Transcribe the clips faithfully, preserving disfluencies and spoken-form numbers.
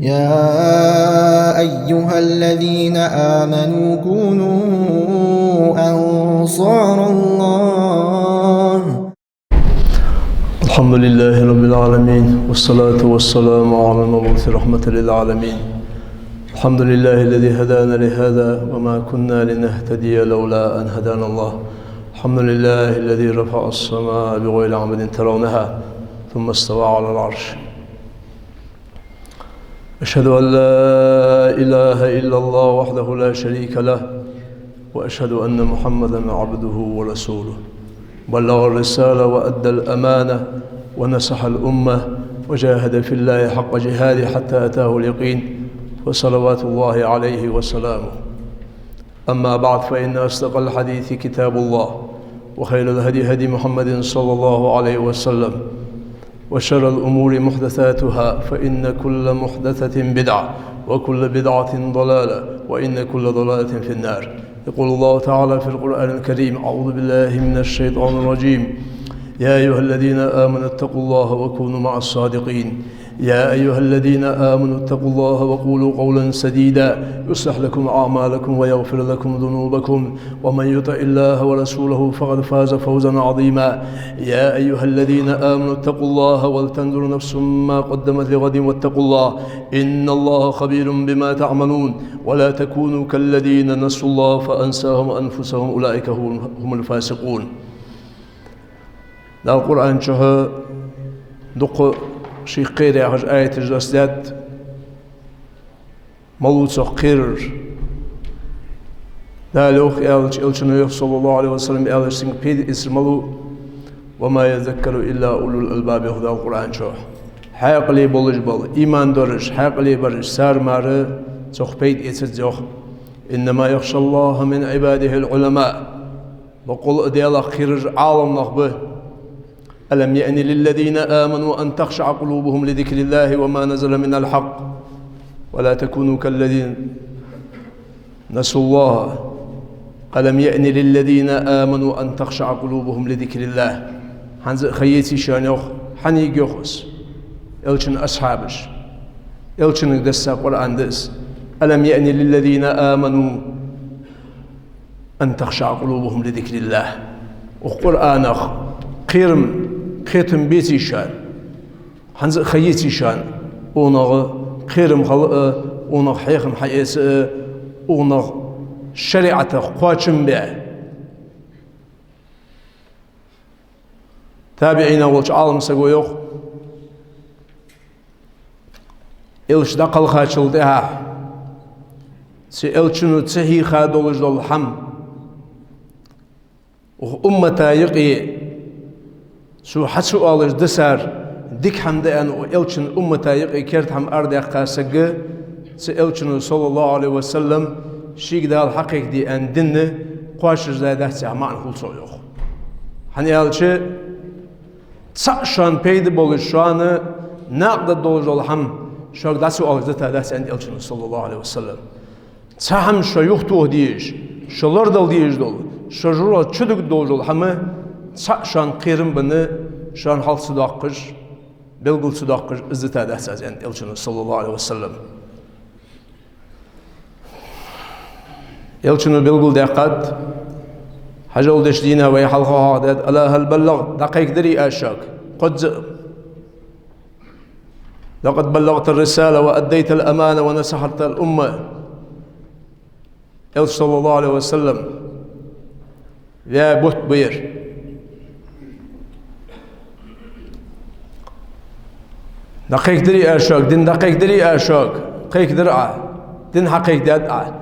يا أيها الذين آمنوا كونوا أنصار الله. الحمد لله رب العالمين، والصلاة والسلام على المبعوث رحمة للعالمين. الحمد لله الذي هدانا لهذا وما كنا لنهتدي لولا أن هدانا الله. الحمد لله الذي رفع السماء بغير عمد ترونها ثم استوى على العرش. أشهد أن لا إله إلا الله وحده لا شريك له، وأشهد أن محمدا عبده ورسوله. بلغ الرسالة وأدى الأمانة ونصح الأمة وجاهد في الله حق جهاده حتى أتاه اليقين، فصلوات الله عليه وسلامه. أما بعد، فإن أصدق الحديث كتاب الله، وخير الهدي هدي محمد صلى الله عليه وسلم، وشر الأمور محدثاتها، فإن كل محدثة بدعة، وكل بدعة ضلالة، وإن كل ضلالة في النار. يقول الله تعالى في القرآن الكريم: أعوذ بالله من الشيطان الرجيم. يا أيها الذين آمنوا اتقوا الله وكونوا مع الصادقين. يا أيها الذين آمنوا اتقوا الله وقولوا قولا سديدا يصلح لكم أعمالكم ويغفر لكم ذنوبكم ومن يطع الله ورسوله فقد فاز فوزا عظيما. يا أيها الذين آمنوا اتقوا الله ولتنظر نفس ما قدمت لغد واتقوا الله إن الله خبير بما تعملون ولا تكونوا كالذين نسوا الله فأنساهم أنفسهم أولئك هم هم الفاسقون. Дала Къуръан чу дукха шийх кхера яхаш аяташ доссадаьд, малав цох кхерар. Дала йоах аьлча, Элчано йоах, صلى الله عليه وسلم, аьлча, цунга пайда эцар малав: وما يذكر إلا أولو الألباب, йоах Дала Къуръан чу. Хьаькъале болаш бола, иман долаш, хьаькъале бараш, цар мара цох пайда эцац, йоах. إنما يخشى الله من عباده العلماء. Бакъдолаш а Далах кхераш Ӏаламнах ба. ألم يأن للذين آمنوا أن تخشع قلوبهم لذكر الله وما نزل من الحق ولا تكونوا كالذين نسوا الله. ألم يأن للذين آمنوا أن تخشع قلوبهم لذكر الله. ХӀанз а ха еций шоана, йоах, хьанийга йоах из? Элчан асхьабаш. Элчанга доссадаь Къуръан да из. ألم يأن للذين آمنوا أن تخشع قلوبهم لذكر الله. Укх Къуръанах кхерам, кхетам беций шоана? ХӀанз а ха еций шоана? Укханах кхерам хила а, укханах хьехам хьаэца а, укханах шариӀатах кхоачам бе. ТабиӀинех волча Ӏаламсаго йоах: Элча дӀакхалхачул тӀехьагӀа цу Элчано ца хьийха долаш дола хӀама укх уммата юкъе, цо хьа ца оалаш да цар, дика хӀама да аьнна, укх Элчан уммата юкъе керда хӀама арадаьккха саг, цу Элчано, صلى الله عليه وسلم, шийга Дала хьакхайкадаь аьнна дин кхоачашдаь дац, яха маӀан хул цох, йоах. ХӀана аьлча, цхьаъ шоана пайда болаш, шоана накъадаргдолаш дола хӀама шуга дӀа ца оалаш дита дац, аьннад Элчано, صلى الله عليه وسلم. Цхьа хӀама шо юхатоха дезаш, шо лорадала дезаш дола, шо жожагӀате чудугаргдолаш дола хӀама, цхьаъ шоана кхерам бенна, шоана хьалха ца доаккхаш, белгала ца доаккхаш, из дита дац аз, аьннад Элчано, صلى الله عليه وسلم. Элчано белгалдаьккхад, хьажол деш дийна вай хьалха хьоахадаьд: ألا هل بلغت؟ ДӀакхайкадарий аз шуга? Кхозза а: لقد بلغت الرسالة وأديت الأمانة ونصحت الأمة. Элча, صلى الله عليه وسلم, ваь бутт ба ер. ДӀакхайкадарий аз шуга, дин дӀакхайкадарий аз шуга? Кхайкадар Ӏа, дин хьакхайкадаьд Ӏа,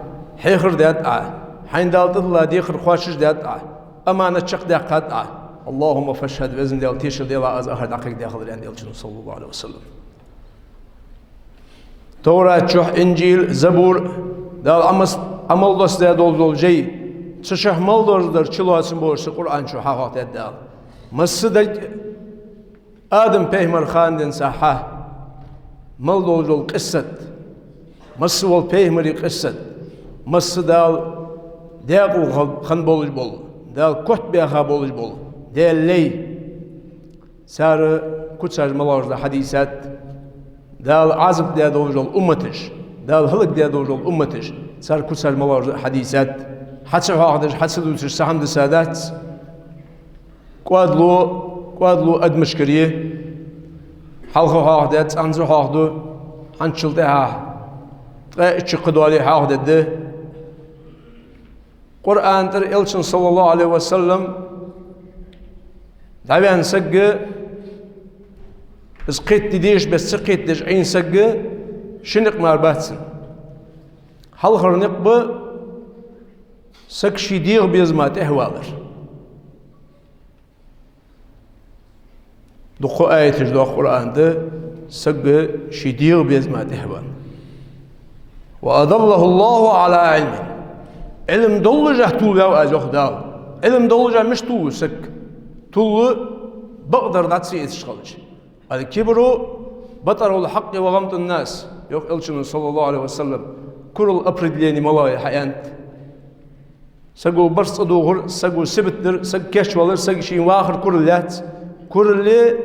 хьехар даьд Ӏа, хьайна Дала тӀадилла декхар кхоачашдаьд Ӏа, аманат чакхдаьккхад Ӏа. اللهم فاشهد, Веза Даьла, тешал делахь аз ахар дӀакхайкадаь хилар, аьннад Элчано, صلى الله عليه وسلم. Товрат чу, Инжил, Забур, Дала Ӏамас-, Ӏамал доссадаь долаш дола жай, цу чу мел долаш дар чулоацам болаш цу Къуръан чу хьахьоахадаьд Дала. Массадолча Адам пайхамара хана денз хьа мел долаш дола къиссат, масса вола пайхамара къиссат, масса Дала даькъала хинна болаш бола, Дала котбаьха болаш бола Даьла лай, цар куцаш малагӀаш да хьадийцад, Дала Ӏазап даь долаш дола умматаш, Дала хӀалак даь долаш дола умматаш, цар куцаш малагӀа да хьадийцад. Хьа ца хьоахадеш, хьа ца дувцаш цхьа хӀама дисадац. КӀоадало, кӀоадало адамашкара я. Хьалха хьоахадаьд, цӀанза хьоахаду, хӀанзчул тӀехьагӀа ткъаь итт шу кхыдоале хьоахадергда. Къуръана тӀара Элчан, саллаллахӀу Ӏалайхи ва саллам, дӀаваьнна саг, из кхетаде дезаш беса ца кхетадеш Ӏийна саг, ши никъ мара бац цун. Хьалхара никъ ба саг ший дегӀа безама тӀехьавалар. Дукха аяташ доагӀа Къуръана тӀа, саг ший дегӀа безама тӀехьавалар. «وأضله الله على علم». Ӏилма доллашехь тувлаваьв аз, йоах Дала. Ӏилма доллашехь мишта тувл саг? Тувл бакъдар дӀа ца эцаш хилча. «الكبر بطر الحق وغمط الناس», йоах Элчано, саллаллахӀу Ӏалайхи ва саллам. Курал определени малагӀа я хьааьннад. Саго барзкъа дувхар, саго сибат дар, саг кийчвалар, саг шийна вахар курал яц. Курал я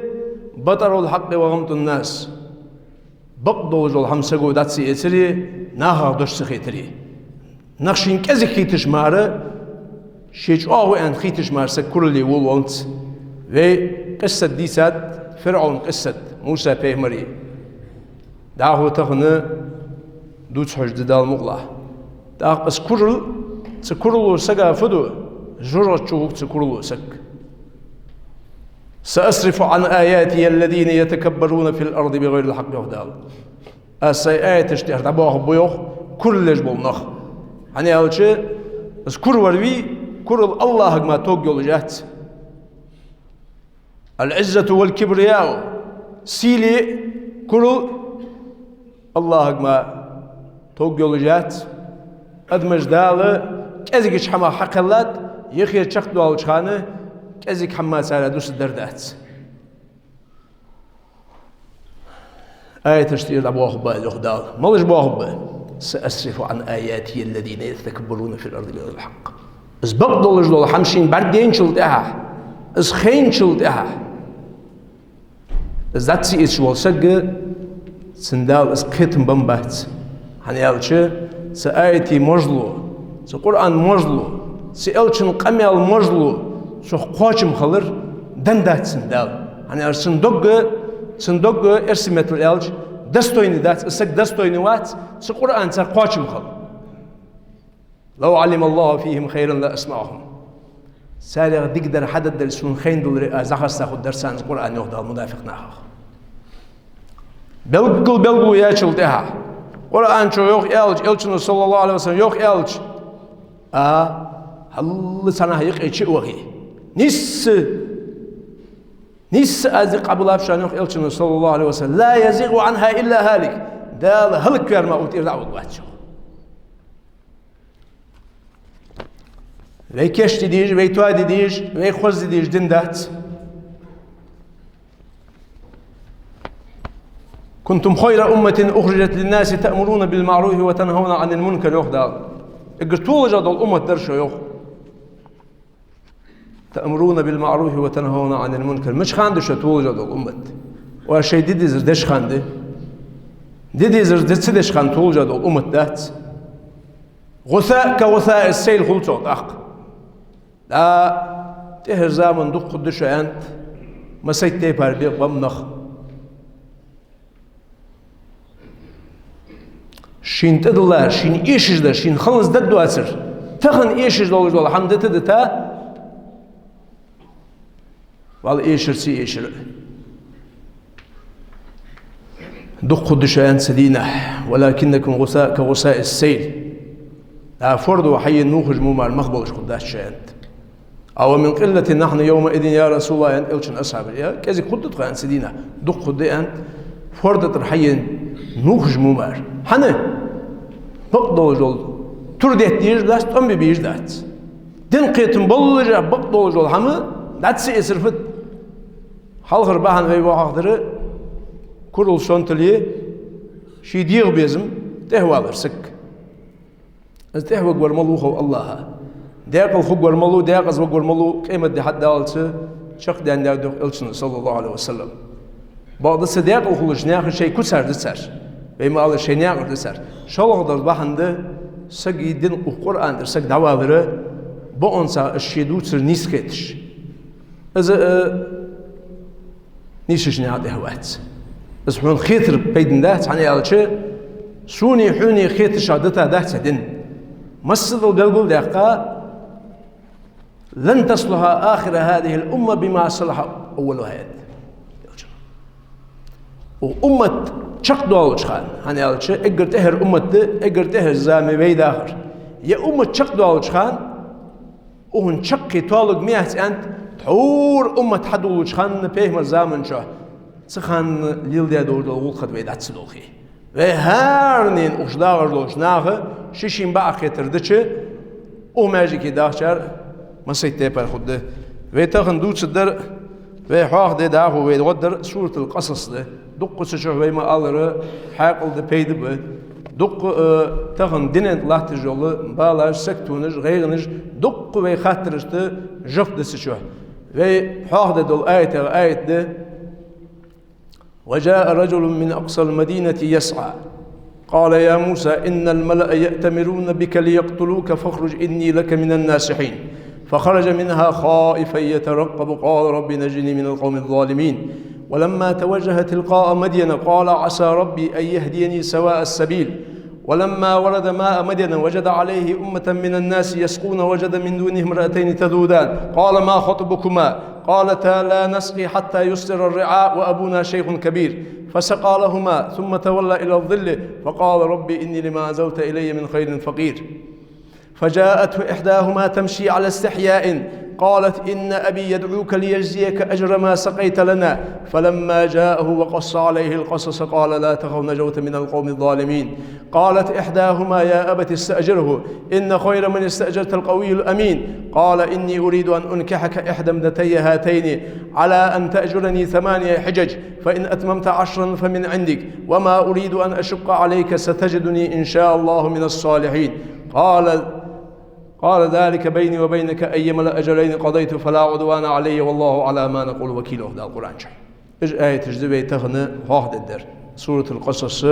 «بطر الحق وغمط الناس». Бакъ долаш дола хӀама саго дӀа ца эцари, нахах дош ца хетари. Нах шийна кӀезига хийташ мара, ше чӀоагӀа ва аьнна хийташ мара саг курале волавалац. Вай къиссат дийцад, ФирӀовна къиссат, Муса пайхамара. ДӀахо тахан дувца хьожаргда Дала мукъалахь. ТӀаккха из курал, цу курало сага фу ду? ЖожагӀате чу гӀоргва цу курало саг. «سأصرف عن آياتي الذين يتكبرون في الأرض بغير الحق», йоах Дала. Аз сай аяташ тӀера дӀабоахаргба, йоах, курал еш бола нах. ХӀана аьлча, из кура вар вий, курал АллахӀага мара товргйолаш яц. «العزة والكبرياء», сийле, курал АллахӀага мара товргйолаш яц. Адамаш Дала кӀезигача хӀамах хьакхеллад, юхе чакхдоалача хана кӀезига хӀама царех дусаргдар дац. Аяташ тӀера дӀабоахаргба аз, йоах Дала. Малаш боахаргба? «سأصرف عن آياتي الذين يتكبرون في الأرض بغير الحق». Из бакъ долаш дола хӀама шийна бӀаргадайначул тӀехьагӀа, из хайначул тӀехьагӀа, из дӀа ца эцаш вола саг, цунна Дала из кхетам беннабац. ХӀана аьлча, цу аятий можло, цу Къуръан можло, цу Элчан къамаьл можло цох кхоачам хилар деннадац цунна Дала. ХӀана аьлча, цун дог, цун дог, эрсий меттала аьлча, достойный дац, из саг достойный вац цу Къуръанца кхоачам хила. «لو علم الله فيهم خيرا لأسمعهم». Царех дикадар хьадергдале, сона хайна даларе, аз дӀахоастаргдар царна из Къуръан, йоах Дала мунафикъ нахах. Белггала белгало яьчул тӀехьагӀа, Къуръан чу йоах аьлча, Элчано, саллаллахӀу Ӏалайхи ва саллам, йоах аьлча, а, хьалла цхьаннахьа юкъе чу а вахе, нийсса, нийсса аз дика къабулаб шоана, йоах Элчано, саллаллахӀу Ӏалайхи ва саллам, «لا يزيغ عنها إلا هالك». Дала хӀалакваьр мара цу тӀера дӀа а вугаргвац, йоах. Вай кийчде дезаш, вай тоаде дезаш, вай хозде дезаш дин дац. «كنتم خير أمة أخرجت للناس تأمرون بالمعروف وتنهون عن المنكر», йоах Дала. Эггара толашагӀа дола уммат дар шо, йоах. «تأمرون بالمعروف وتنهون عن المنكر». Мича хана да шо толашагӀа дола уммат? Оаш шоай де дезар деча хана да. Де дезар ца деча хана толашагӀа дола уммат дац. «غثاء كغثاء السيل» хул цох тӀаккха. ДӀа тӀеххьара заман дукха хургда шо, аьннад, массайтта тайпара бекъа баьнна нах. Шийна тӀадилла, шийна эшаш дар, шийна хӀанз дергдоацар, тахан эшаш долаш дола хӀама дита-дита, валла, эшар ца эшар дукха хургда шо, аьннад, цу дийнахьа. «ولكنكم غثاء كغثاء السيل». ДӀа форда хьаена нувхаш мо мара мах болаш хургдац шо, аьннад. «أو من قلة نحن يومئذ يا رسول الله», аьннад Элчан асхьабаша. Е кӀезига хургда тхо, аьннад, цу дийнахьа? Дукха хургда, аьннад, форда тӀара хьаена нувхаш мо мара. ХӀана? Бакъ долаш дола тур детта дезаш дац, тӀом бе безаш дац. Дин кхетам боллашехь бакъ долаш дола хӀама дӀа ца эцар фуд? Хьалхара бахьан вай вахар дар, курал сонтале, ший дегӀа безам тӀехьавалар саг. Из тӀехьаваргвар малув хов АллахӀа. Декъала хургвар малув, декъаза варгвар малув, къематди хьадаллалца чакхдаьнна да, йоах Элчано, саллаллахӀу Ӏалайхи ва саллам. Бакъда цу декъала хулаш наха шоай куцаш да цар. Вай ма аллара, шоай наькъаш да цар. ШоллагӀдар бахьан да сага дин, укх Къуръан тӀара саг дӀавалара, бокъонца из ше дувцар нийса хеташ. Из, э, нийсача наькъа тӀа вац. Из хьона хетар пайдана дац, хӀана аьлча, сона, хьона хеташ дита дац из дин. Массадола белгалдаьккха, «لن تصلح آخر هذه الأمة بما صلح أولها», аьннад. Укх уммат чакхдоалача хана, хӀана аьлча, эггара тӀеххьара уммат да, эггара тӀеххьара зама вай дахар. Ер уммат чакхдоалача хана, укхун чаккхе тоалург ма яц аьннад, тхьовра уммат хьадоалача хана, пайхамара заман чухь, цу хана леладаь долаш дола гӀулакх вай дӀа ца долхе. Вай хӀаранена укх чу дагӀаш долча наха ший-ший бакъахьа хетар дича, укх маьждиге дахачар массайтта тайпара хургда. Вай тахан дувцаргдар, вай хьоахаде дӀахо вай гӀоргдар Суратул Къасас да. Дукха цу чухь, вай ма аллара, хьаькъал да, пайда ба. Дукха, э, тахан дунен тӀа латташ йола балаш, саготонаш, гӀайгӀанаш, дукха вай хаттарашта жоп да цу чухь. Вай хьоахаде дола аятех аят да: «وجاء رجل من أقصى المدينة يسعى قال يا موسى إن الملأ يأتمرون بك ليقتلوك فاخرج إني لك من الناصحين. فخرج منها خائفا يترقب قال رب نجني من القوم الظالمين. ولما توجه تلقاء مدين قال عسى ربي أن يهديني سواء السبيل. ولما ورد ماء مدين وجد عليه أمة من الناس يسقون ووجد من دونهم امرأتين تذودان قال ما خطبكما قالتا لا نسقي حتى يصدر الرعاء وأبونا شيخ كبير. فسقى لهما ثم تولى إلى الظل فقال رب إني لما أنزلت إلي من خير فقير. فجاءته إحداهما تمشي على استحياء قالت إن أبي يدعوك ليجزيك أجر ما سقيت لنا. فلما جاءه وقص عليه القصص قال لا تخف نجوت من القوم الظالمين. قالت إحداهما يا أبت استأجره إن خير من استأجرت القوي الأمين. قال إني أريد أن أنكحك إحدى ابنتي هاتين على أن تأجرني ثماني حجج فإن أتممت عشرا فمن عندك وما أريد أن أشق عليك ستجدني إن شاء الله من الصالحين. قال قال ذلك بيني وبينك أيما الأجلين قضيت فلا عدوان علي والله على ما نقول وكيل. Дала Къуръан чу. Уж аяташ да вай тахан хьоахадергдар. Суратул Къасас,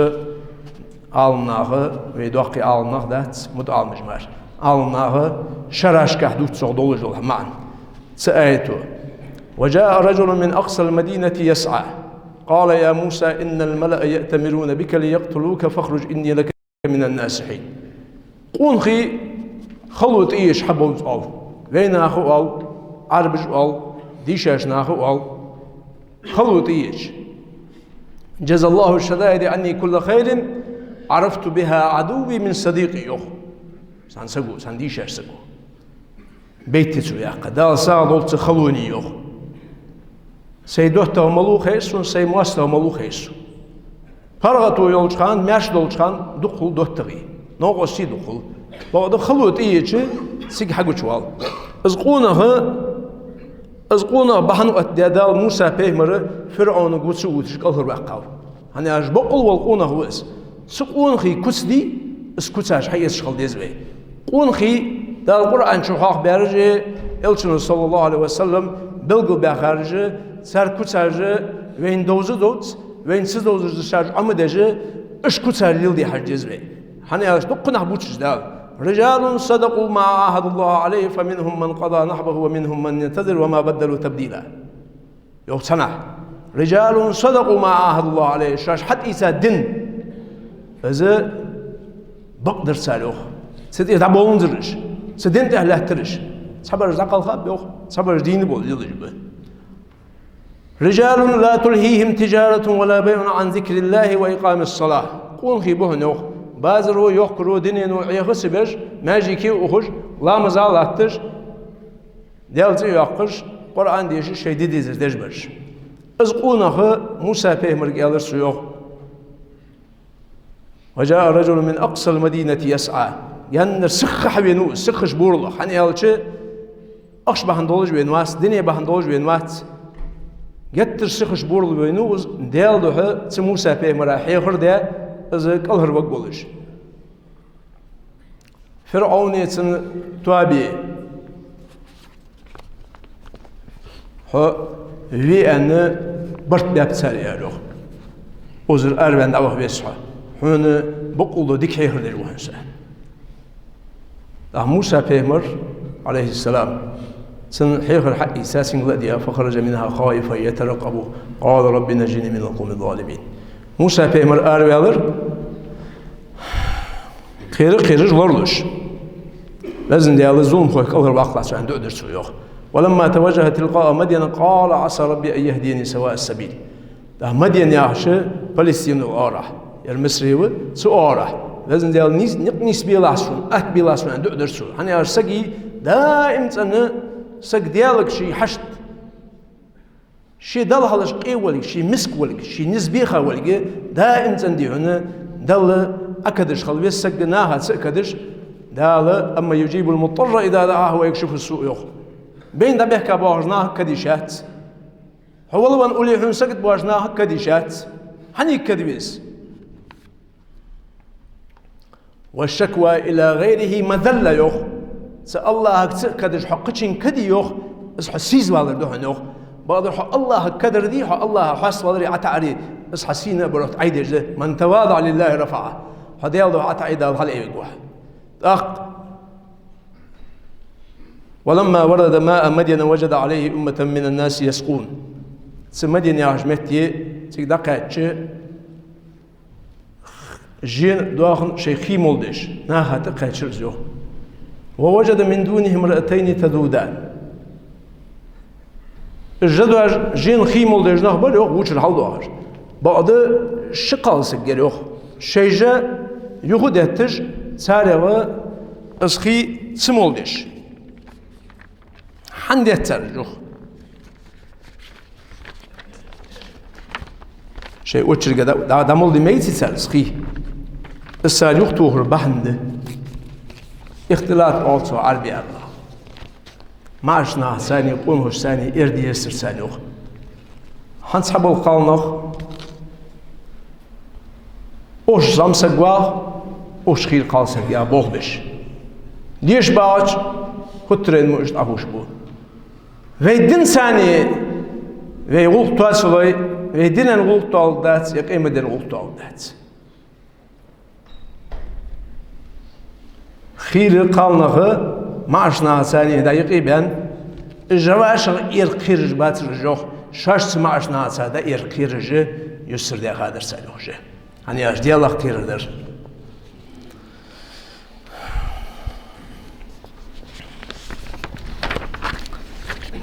Ӏаламнаха, вай доккхий Ӏаламнах дац, мутаӀаламаш мара, Ӏаламнаха шерашкахь дувцаш долаш дола маӀан. Цу аято: «وجاء رجل من أقصى المدينة يسعى قال يا موسى إن الملأ يأتمرون بك ليقتلوك فاخرج إني لك من الناصحين». Къонахий хало тӀаеш хьабовз оал. Вай наха оал, Ӏарбаша оал, дийшача наха оал. Хало тӀаеш. «جزى الله الشدائد عني كل خير عرفت بها عدوي من صديقي», йоах. Цхьан саго, цхьан дийшача саго. Бейт цо яьккха. Дала сагӀа долда цу халонеи, йоах. Сай доттагӀа малув хайр сона, сай моастагӀа малув хайр сона. ПаргӀато йолча хана, маьрша долча хана дукха хул доттагӀий. Новкъостий дукха хул. Бакъда хало тӀаеча, цига хьагучавоал. Из къонах, из къонах бахьан оттадаь Дала Муса пайхамар ФирӀавнага вувцаш, вувцаш кӀалхарваьккхав. ХӀана аьлча боккъал вола къонах ва из. Цу къонахий куц дий, из куцаш хьаэцаш хила деза вай. Къонахий Дала Къуръан чу хьоахабаьраш а, Элчано, صلى الله عليه وسلم, белгалбаьхараш а, цар куцаш а вайна довза довз, вайна ца довзаш дешаш Ӏомадеш а, уж куцаш леладе хьажа деза вай. ХӀана аьлча дукха нах бувцаш Дала: «رجال صدقوا ما عاهدوا الله عليه فمنهم من قضى نحبه ومنهم من ينتظر وما بدلوا تبديلا». Йоах цхьаннахьа: «رجال صدقوا ما عاهدوا الله عليه», шоаш хьатӀаийца дин, из бакъдар цар, йоах. Цу тӀа дӀаболанзар уж, цу дина тӀа лаьттар уж. Цхьабараш дӀакхелхаб, йоах, цхьабараш дийна бола лелаш ба. «رجال لا تلهيهم تجارة ولا بيع عن ذكر الله وإقام الصلاة». Къонахий ба хьона, йоах, базаро, йохкаро, дунено Ӏеха ца беш, маьждиге ухаш, ламаза латташ, Даьла цӀи йоаккхаш, Къуръан дешаш, шоай де дезар деш бараш. Из къонах Муса пайхамарга аьлар цо, йоах: «وجاء رجل من أقصى المدينة يسعى». Гаьннара сиха хьавенав из, сихача боаралах, хӀана аьлча ахча бахьан долаш венавац, дуне бахьан долаш венавац. Геттара сихача боаралах венав из, Даьла духьа цу Муса пайхамара хьехар даь, из кӀалхарваргволаш. ФирӀавне, цун тоабе: «Хьо ве аьнна, барт баьб цар, аьлар, йоах. Укхазара араваьнна дӀаваха веза хьо. Хьона бокъонца дика хьехар деш ва хьона со. ТӀаккха Муса пайхамар, Ӏалайхи ссалам, цун хьехар хьаийца, цунга ладийгӀа: «فخرج منها خائفا يترقب قال رب نجني من القوم الظالمين». Муса пайхамар араваьлар, кхера-кхераш лоралуш. Везан Даьла, зуламхой кӀалхарваккхалахь, аьнна, дуӀа дир цо, йоах. «ولما توجه تلقاء مدين قال عسى ربي أن يهديني سواء السبيل». ТӀаккха Мадьян яхаш Палестина оагӀорахьа, ер Мисар ва, цу оагӀорахьа. Везан Даьла, нийс-, никъ нийсбелахь сона, атта белахь сона, аьнна, дуӀа дир цо. ХӀана аьлча саги даим цӀена, саг Даьлага ший хьашт, ший Далла хьалхашка къе волга, ший миска волга, ший низ беха волга, даим цӀена, дий хьона, Далла Ӏокадаш хила веза саг, наха ца а кадаш. Дала: «أمن يجيب المضطر إذا دعاه ويكشف السوء», йоах. Байна дӀабехка боагӀаш нахага кадийш яц. Хьо вала ван улле хьона сагота боагӀаш нахага кадийш яц. Хьанга када веза? «والشكوى إلى غيره مذلة», йоах. Цу АллахӀага ца а кадаш хьо кхычунга каде, йоах, из хьо сийсавалар да хьона, йоах. Бакъдар хьо АллахӀага кадар дий, хьо АллахӀах хьаставаларе, ӀотаӀаре, из хьа сийнах а барах Ӏайдеш да. «من تواضع لله رفعه». Хьо Даьла духьа ӀотаӀае, Дала хьалаайвергва хьо. ТӀаккха: «ولما ورد ماء مدين وجد عليه أمة من الناس يسقون». Цу Мадьян яхача метте цига дӀакхаьчача, жен доахан шоай хий молдеш, наха тӀакхаьчар из, йоах. «ووجد من دونهم امرأتين تذودان». Жа доаж-, жен хий молдеш нах бар, йоах, вочара хьалдоахаш. Бакъда ши кхалсаг яр, йоах. Шоай жа юха а детташ, царех ва из хий ца молдеш. Хьан деттар, йоах? Шоай очерега дӀа-, дӀа-, дӀамолде мегаций цар из хий? Из цар юхатохара бахьан да. Ихтилат оал цох Ӏарбий аьлча. МаӀача нахаца а, къонахашца а эрде еза цар царна, йоах. Хьан цхьабола кхалнах, уж зӀамсаг вах, уж хийра кхалсаг я болх беш. Деша багӀача, хӀуттарена мо уж дӀахьош бу. Вай динца а, вай гӀулакх тоцалой, вай дина гӀулакх тоалургдац, е къематден гӀулакх тоалургдац. Хийра кхалнах маӀача нахаца а дӀаюкъебаьнна, жа вӀашагӀ эр кхераш бацар уж, йоах, шоашца маӀача нахаца дӀаэр кхераш юстара даьхадар цар, йоах, уж. ХӀана аьлча Даьлах кхерар дар.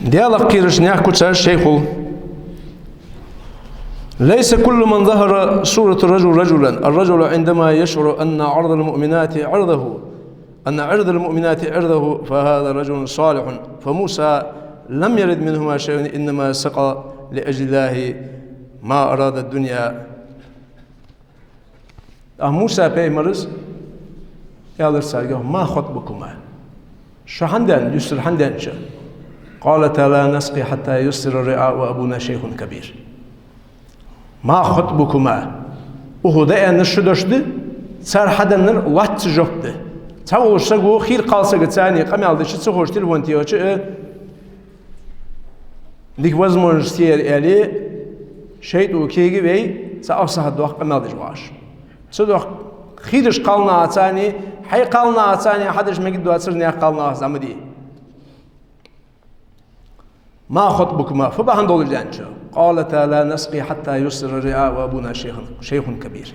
Даьлах кхераш наьха куцаш шайхул. «ليس كل من ظهر صورة الرجل رجلا. الرجل عندما يشعر أن عرض المؤمنات عرضه، أن عرض المؤمنات عرضه، فهذا رجل صالح. فموسى لم يرد منهما شيء، إنما سقى لأجل الله ما أراد الدنيا». ТӀаккха Муса пайхамара аьлар царга: «ما خطبكما». Шо хӀана даьннад, юстара хӀана даьннад шо? «قالتا لا نسقي حتى يصدر الرعاء وأبونا شيخ كبير». «ما خطبكما». Укхо дӀааьннар шо дош да, цар хьаденнар лоацца жоп да. Цхьаволча саго хийра кхалсагаца а къамаьл дича ца ховш телефон техача а, дика возможность я ер аьле, шайтӀо кега а вей, цхьа ах сахьат доккха къамаьл деш вагӀаш. Цудухьа хийрача кхалнахаца а, хьай кхалнахаца а хьадеш мегаргдоацар наьха кхалнаха зӀамига. «ما خطبكما», фу бахьан долаш даьннад шо? «قالتا لا نسقي حتى يصدر الرعاء وأبونا شيخ، شيخ كبير».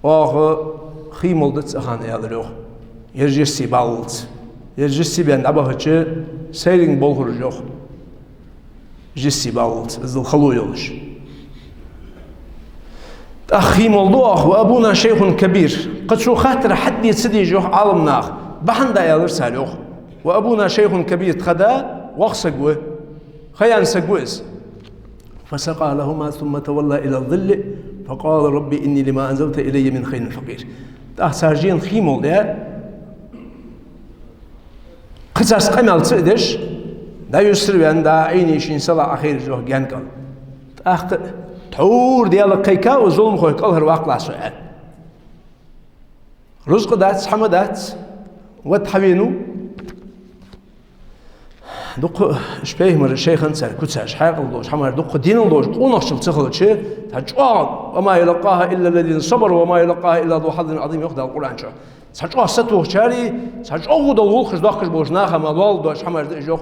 Оаха хий молда цхьан хана, аьлар, йоах. Ераш йисте баллалца. Ераш йисте баьнна дӀабахача, сайранга болхар уж, йоах. Йисте баллалца, иззал хало йолаш. ТӀаккха хий молду оаха: «وأبونا شيخ كبير». Кхы цо хаттар хьаде ца дезаш, йоах, Ӏаламнаха. Бахьан да, аьлар цар, йоах. «وأبونا شيخ كبير», тха да воккха саг ва. Ха яьнна саг ва из. «فسقى لهما ثم تولى إلى الظل فقال رب إني لما أنزلت إلي من خير فقير». ТӀаккха цар жена хий молдаь, кхы царца къамаьл ца а деш, дӀаюстара ваьнна, дӀа а Ӏийна шийна салаӀа Ӏохайра, йоах, гаьна кӀал. ТӀаккха тхьовра Даьлага кхайка, укх зуламхой кӀалхарваккхалахь со, аьнна. Рузкъа дац, хӀама дац, вад хьавенав. Дукха уж пайхамараш шоайх цар куцаш, хьаькъал долаш, хӀамаш дукха денал долаш, къонахчал ца хилча, цхьа чӀоагӀа, «وما يلقاها إلا الذين صبروا وما يلقاها إلا ذو حظ عظيم», йоах Дала Къуръан чу. Цхьа чӀоагӀа сатохачареи, цхьа чӀоагӀа дола гӀулакхаш доахкаш болча наха мара лоалла доаца хӀамаш да уж, йоах.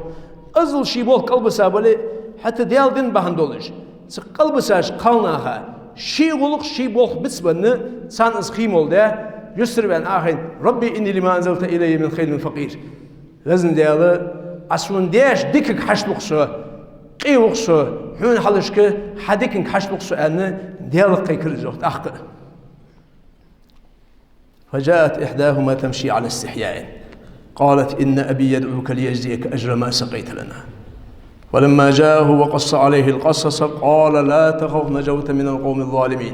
Азал ший болх кӀалбиса бале, хӀаьта Даьла дин бахьан долаш, цу кӀалбисача кхалнаха ший гӀулакх, ший болх бицбенна, царна из хий мел даь, юстара ваьнна Ӏохайна: «رب إني لما أنزلت إلي من خير فقير». Везан Даьла, Ӏа сона деш дикага хьашт ва-кх со, къе ва-кх со, хьона хьалхашка хьа диканга хьашт ва-кх со, аьнна, Даьлага кхайкар из, йоах, тӀаккха. فجاءت إحداهما تمشي على استحياء قالت إن أبي يدعوك ليجزيك أجر ما سقيت لنا. فلما جاءه وقص عليه القصص قال لا تخف نجوت من القوم الظالمين.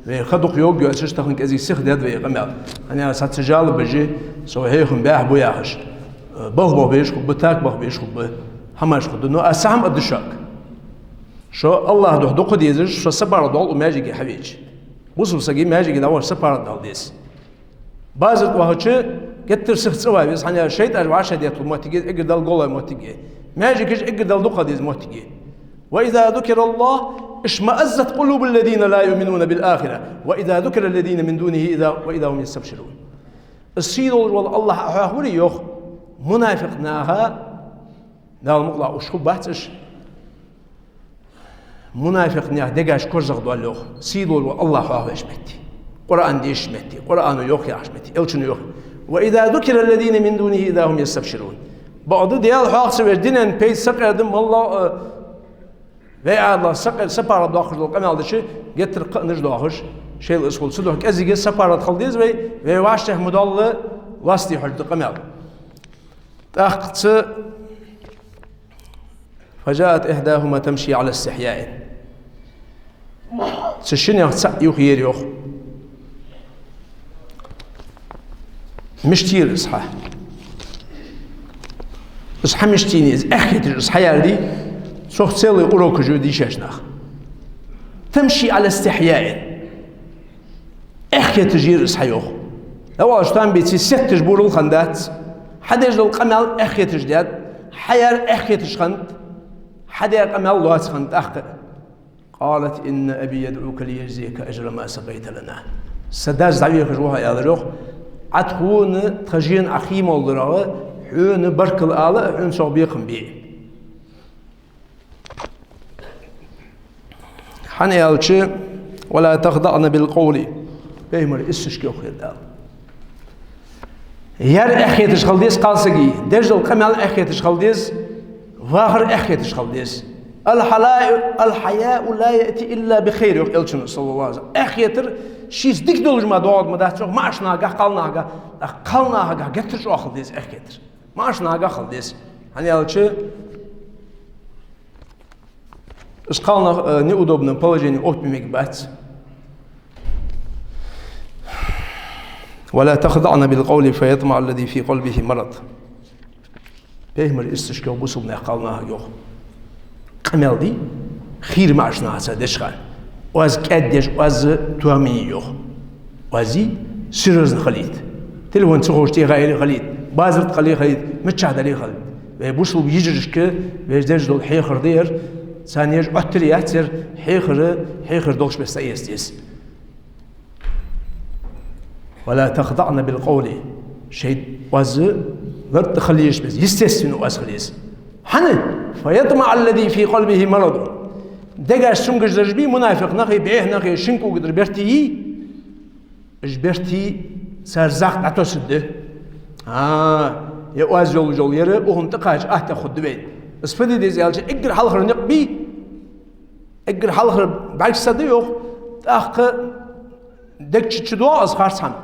Вай ха дукха йоагайоацаш, тахан кӀезига сиха даьд вай къамаьл. ХӀана аьлча цхьацца жалобаш я, со хьехам баьхьа ба яхаш. Балха баха безаш хургба, така баха безаш хургба, хӀамаш хургда. Но аз цхьа хӀама аргда шуга. Шо АллахӀа духьа дукха дезаш, со сапар доал укх маьждиге хьавеча. Бусалба сага маьждиге дӀавахача сапар дала деза. Базар тӀа вахача геттара сиха цӀавала веза, хӀана аьлча шайтӀаш вӀашагӀдетталу моттиг я, эггара Далла гӀолла моттиг я. Маьждигаш эггара Далла дукха деза моттиг я. وإذا ذكر الله اشمأزت قلوب الذين لا يؤمنون بالآخرة وإذا ذكر الذين من دونه إذا وإذا هم يستبشرون. Из сий долаш вола АллахӀ Ӏохьоахаваре, йоах, мунафикъ наха, Дала мукъалахь, уж хургбац уж. Мунафикъ наьха дегаш корзагӀдоал, йоах, сий долаш вола АллахӀ хьоахавеш метте, Къуръан дешаш метте, Къуръано йоах яхаш метте, Элчано йоах. وإذا ذكر الذين من دونه إذا هم يستبشرون. Бакъда Даьла хьоахавеш, динах пайда сакъердам малла, э, вай Ӏаьдала сакъер-, сапар доаккхаш дола къамаьл дича, геттара кхаънаш доахаш, шоайла из хул. Цудухьа кӀезига сапар хила деза вай, вай вӀаштӀехьа ма доалла, лоацде хьожаргда къамаьл. ТӀаккха цу فجاءت إحداهما تمشي على استحياء. Цу шиннех цаӀ юхаера, йоах. Мишта яр из хьа? Из хьа мишта я, из эхь хеташ из хьаяр дий? Цох целый урок я дийшача наха. تمشي على استحياء. Эхь хеташ яр из хьа, йоах. Давала штамбици сетташ бурал хиннадац. Хьадеш дола къамаьл эхь хеташ даьд, хьаяр эхь хеташ хиннад, хьадаь къамаьл лоаца хиннад тӀаккха. قالت إن أبي يدعوك ليجزيك أجر ما سقيت لنا. Са дас дӀавехаш ва хьо, аьлар, йоах, Ӏа тхона, тха жена Ӏа хий мел дарах, хьона баркал ала а, хьона цох бекхам бе а. ХӀана аьлча, ولا تخضعن بالقول. Пайхамара иссашка йоах, йоах Дала. Яр эхь хеташ хила деза кхалсага, деш дола къамаьл эхь хеташ хила деза, вахар эхь хеташ хила деза. الحياء، الحياء لا يأتي إلا بخير, йоах Элчано, صلى الله عليه وسلم. Эхь хетар шийца дика долаш мара доагӀаргдац, йоах, маӀача нахагахьа, кхалнахагахьа, кхалнахагахьа геттара чӀоагӀа хила деза эхь хетар. МаӀача нахагахьа хила деза. ХӀана аьлча, из кхалнах, э, неудобном положении оттабе мегаш бац. ولا تخضعن بالقول فيطمع الذي في قلبه مرض. Пайхамара иссашка йоах бусалба наьха кхалнахага, йоах. Къамаьл дий, хийра маӀача нахаца деш хана, оаз кӀаьддеш, оаз тоам бе, йоах. Оаз серьёзно хилийта. Телефон ца ховш тӀехьа хилийта, базар тӀа хилийта, миччахьа дале хилийта. Вай бусалба йижарашка вай деш дола хьехар да ер, царна еш Ӏоттар яц ер, хьехар, хьехар долча беса эца деза. ولا تخضعن بالقول. Шоай оаз лартӀа хила езаш беза, естественно, оаз хила еза. ХӀана? فيطمع الذي في قلبه مرض. Дегаш цамогаш дараш бий, мунафикъ нахи, бӀеха нахи, шин кӀугаш тӀара бертий, уж бертий цар захка дӀатоссаргда. А, е оаз йолаш йола ер, укхунна тӀакхача атта хургда вайна. Из фу де деза аьлча, эггара хьалхара никъ бий, эггара хьалхара бӀарг са да, йоах, тӀаккха дег чу чудоагӀа из харц хӀама.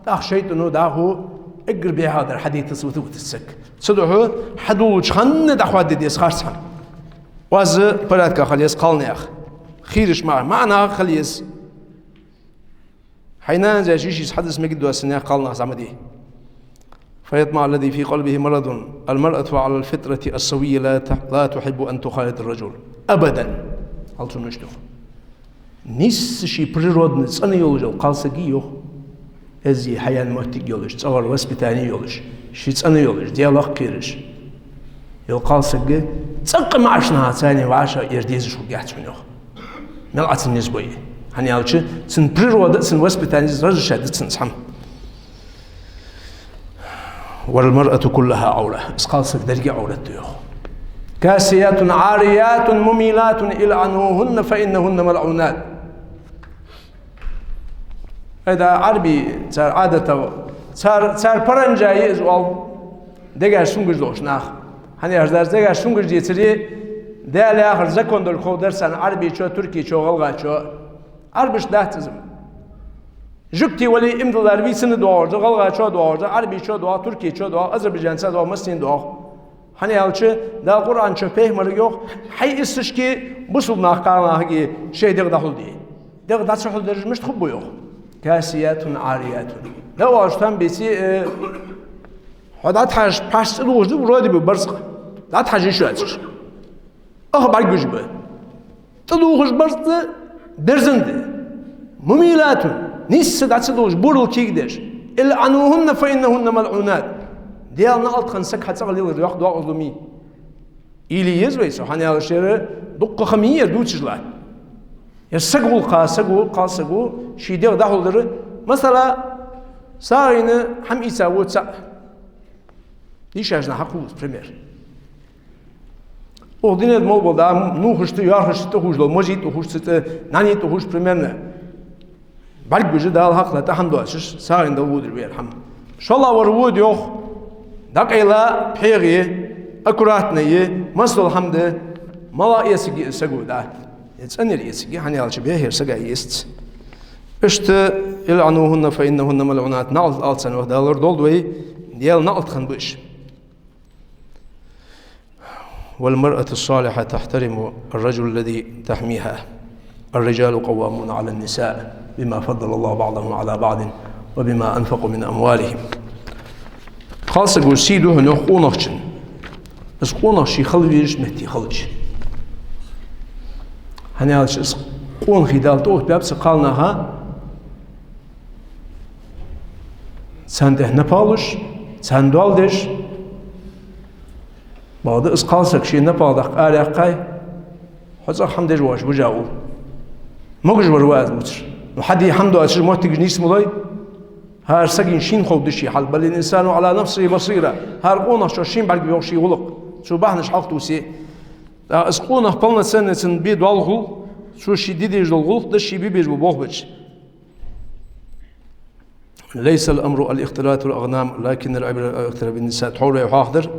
ТӀаккха шайтӀано дӀахо эггара бӀехагӀдар хьадайтац, вита-витац саг. Цудухьа хьадоалача хана дӀахоададе деза харц хӀама. Оаз порядка хила еза кхалнаьха. Хийрача маӀа-, маӀача нахага хила еза. Хьай нанас, йишас хьадис мегаш доацача наьха кхалнах зӀамига де. فيطمع الذي في قلبه مرض. المرأة على الفطرة السوية لا تح-، لا تحب أن تخالط الرجل. أبدا. Хьал цун мишта йоах. Нийсса ший природно цӀена йолаш йола кхалсаг, йоах. Эзди хьаяьнна моттиг йолаш, цӀагӀара воспитание йолаш, ший цӀена йолаш, Даьлах кхераш. Йоах кхалсага, цӀаккха маӀача наха царна вӀашагӀъяр дезаш хургьяц хьона, йоах. Мел Ӏа цунна низ бой. ХӀана аьлча, цун природа, цун воспитание разрешать даьд цунна из хӀама. والمرأة كلها عورة. Из кхалсаг деррига Ӏоврат да, йоах. كاسيات عاريات مميلات العنوهن فإنهن ملعونات. Айда, Ӏарбий цар Ӏадатах, цар, цар паранжа я из оал, дегаш сунгаш долаш нах. ХӀана аьлча, дегаш сунгаш децаре, Даьла яхар закон долга ховргдар царна Ӏарбечо, туркечо, гӀалгӀачо. Ӏарбашта дац из. Жугтий вале, иман диллар вийцачоа доагӀаш да, гӀалгӀачоа доагӀаш да, Ӏарбечоа доагӀа, туркечоа доагӀа, азербайджанцаца доагӀа, массанена доагӀа. ХӀана аьлча, Дала Къуръан чу пайхамарга йоах: хьай иссача бусалба наха, кхалнахага шоай дегӀ дӀахьулде. ДегӀ дӀа ца хьулдараш мишта хургба, йоах. كاسيات عاريات. ДӀаоалаш там беце, э, хьо дӀатӀахьежача пхьарс цӀадувхаш да, вроде бы барзкъа. ДӀатӀахьежа йиш йоацаш. Ах бӀаргагуш ба. ТӀадувхаш барзкъа да, берзан да. مميلات, нийсса дӀа ца дувхаш, бурал кегадеш. العنوهن فإنهن ملعونات. Даьла наӀалт хинна саг хьа цӀагӀа лелар, йоах, доакъазло ма йий. Уйла е еза вай цох, хӀана аьлча, ер дукха хӀама я ер дувцаш латт. Ер сага гӀулакх, сага, кхалсага ший дегӀ дӀахьулдар. Масала, сагӀийна хӀама ийца вода цаӀ. Дийшача наха хьакхувл из пример. Укх дунен тӀа мел бола, да, нувхашта, йоархӀашта тӀахувш дола, мажий тӀахувш, цу тӀа нӀаний тӀахувш, примерно. БӀаргагуш да, Дала хьакхелла тӀа хӀама доацаш, сагӀийна Дала водар вай ер хӀама. ШоллагӀвар вода, йоах, дӀакъайла, пхьегӀа е, аккуратно е, массадола хӀама да, малагӀа эцарг я из саго, да. Е цӀенъяр эцарг я, хӀана аьлча бехера сага эцац. Иштта, العنوهن فإنهن ملعونات, наӀалт ала царна, йоах Дала, лорадолда вай, Даьла наӀалт хинна ба уж. والمرأة الصالحة تحترم الرجل الذي تحميها. الرجال قوامون على النساء بما فضل الله بعضهم على بعض وبما أنفقوا من أموالهم. Кхалсаго сий ду хьона, йоах, къонахчун. Из къонах ший хила везача метте хилча. ХӀана аьлча, из къонахий Дала тӀаоттабаьб цу кхалнаха, царна тӀа напагӀа луш, царна доал деш. Бакъда из кхалсаг шийна напагӀа даккха араяьккхай, хьо цӀагӀа хӀама деш воацаш вижа ва. Могаш вар ва из дувцаш. Ну, хьа де хӀама доацаш моттигаш нийсмалой. ХӀара сагийна шийна ховргда ший хьал. بل الإنسان على نفسه بصيرة. ХӀара къонахчо шийна бӀаргавайгӀа ший гӀулакх. Цо бахьанаш хьалхатувсе. ТӀаккха из къонах полноценный цунна бе доал хул, цо ше де дезаш дола гӀулакх да, ше бе безаш бола болх баьча. ليس الأمر الاختلاط الأغنام، لكن العبرة الاختلاط بالنساء. Тхьовра вай хьоахадаьр,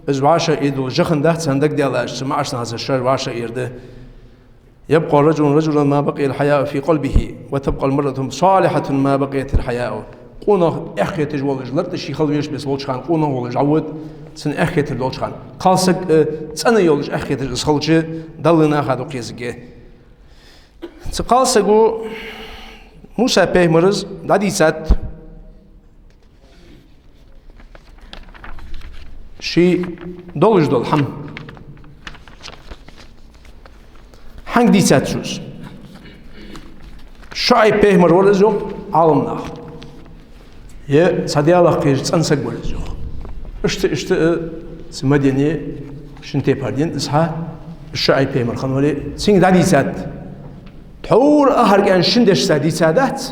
из вӀашагӀъе дола жахан дац царна дагадоалаш, цу маӀача нахаца шоаш вӀашагӀъер да. يبقى الرجل رجلا ما بقي الحياء في قلبه، وتبقى المرأة صالحة ما بقيت الحياء. Къонах эхь хеташ волаш, лартӀа ший хила везаш беса волча хана, къонах волаш дӀавода, цун эхь хетар долча хана. Кхалсаг, э, цӀена йолаш эхь хеташ из хилча, Далла наха дукха езаргья. Цу кхалсаго Муса пайхамара дӀадийцад ший долаш дола хӀама. Хьанга дийцад цо из? ШуӀайб пайхамар вар из, йоах Ӏаламнаха. Е цхьа Даьлах кхераш цӀена саг вар из, йоах. Иштта, иштта, э, цу Мадьяне шин тайпара дин из хьа, ШуӀайб пайхамар хинна вале, цунга дӀадийцад. Тхьовра ахьарга аьнна шин дешаца дийцадац.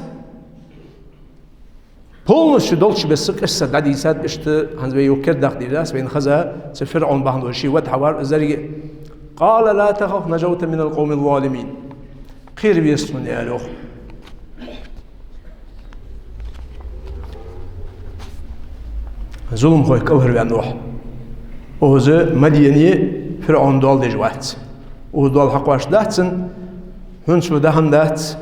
Полностью долчча беса къиссат дӀадийцад, иштта хӀанз вай юха кердадаккха дезаш дац, вайна хеза, цу ФирӀовна бахьан долаш ший вад хьавар из деррига. قال لا تخف نجوت من القوم الظالمين. Кхера веза хьона, аьлар, йоах. Зуламхойх кӀалхарваьнна ва хьо. Укхаза Мадьяне ФирӀовна доал деш вац. Укхаза доал хьакхоачаш дац цунна, хьона цо даа хӀама дац,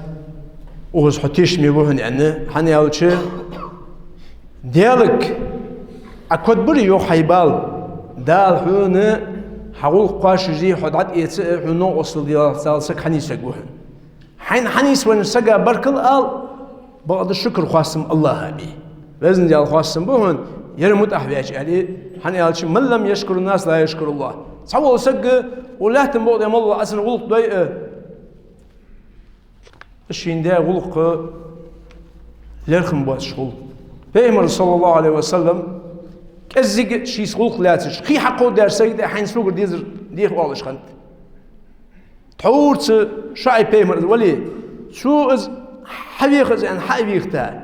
укхаза хьо тешаме ва хьона, аьнна, хӀана аьлча, Даьлага Ӏа кодбари, йоах, хьай бала, Дала хьона хьа гӀулакх кхоачашде, хьо дӀатӀаэца а, хьона новкъостал даллалца саг хьанийсвергва хьона. Хьайна хьанийсвеннача сага баркал ала, бакъда шукр, хоастам АллахӀа бе. Везан Даьла, хоастам ба хьона, ер мутӀахьа ваьча, аьле, хӀана аьлча, من لم يشكر الناس لا يشكر الله. Цхьавола саг, укх лаьттан букъа тӀа мел вола, Ӏа цунна гӀулакх дой а, шийна даь гӀулакх лерхӀам боацаш хул. Пайхамар, صلى الله عليه وسلم, Из зига шийца гӀулакх лаьцача, хий хьакховдадаьча сага тӀа хьайна согара дезар деха оалаш хиннад. Тхьовра цу ШуӀайб пайхамар из вале, цо из хьавеха из аьнна хьа а вехийта,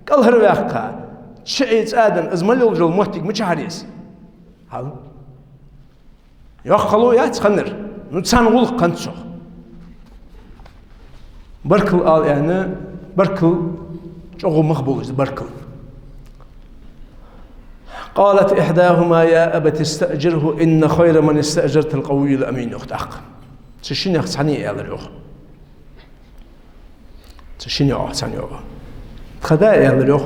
кӀалхарваьккха, чу а цӀа а даь, из мел йолаш йола моттиг мичахьара я из? Хьал. Йоккха хало яц хиннар. Ну, царна гӀулакх хиннад цох. Баркал ала аьнна, баркал чӀоагӀа мах болаш да, баркал. قالت إحداهما يا أبت استأجره إن خير من استأجرت القوي الأمين, йоах тӀаккха. Цу шиннех цхьанне аьлар, йоах. Цу шинне оаха цхьанне йоах. Тха да аьлар, йоах.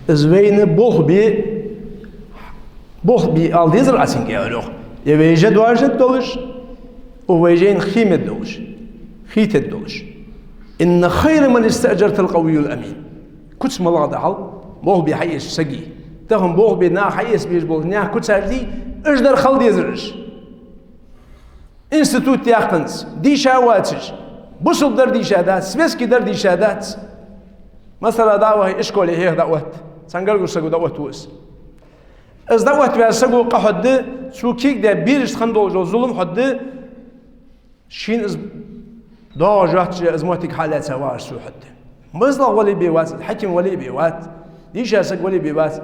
Из вайна болх бе, болх бе ала дезар Ӏа цунга, аьлар, йоах. Е вай жа доаржад долаш, о вай жайна хий мед долаш, хий тед долаш. إن خير من استأجرت القوي الأمين. Куц малагӀа да хьал, болх бе хьаэцача сага. Тахан болх бе наха хьаэца безаш болча наьха куцаш дий, уж дар хила дезар уж. Институт яьккханза, дийша вацаш, бусалба дар дийша дац, светски дар дийша дац. Масала, дӀа а вахе, ишколе хьеха дӀаотт, цхьан гаргара саго дӀаоттаву из. Из дӀаоттаваь саго къа хьода, цо кегадаь берашта хинна долаш дола зулам хьода, шийна из доагӀаш йоацача из моттиг хьалаьца вагӀаш цо хьода. МозлагӀа вале а бе вац, хьаким вале а бе вац, дийша саг вале а бе вац.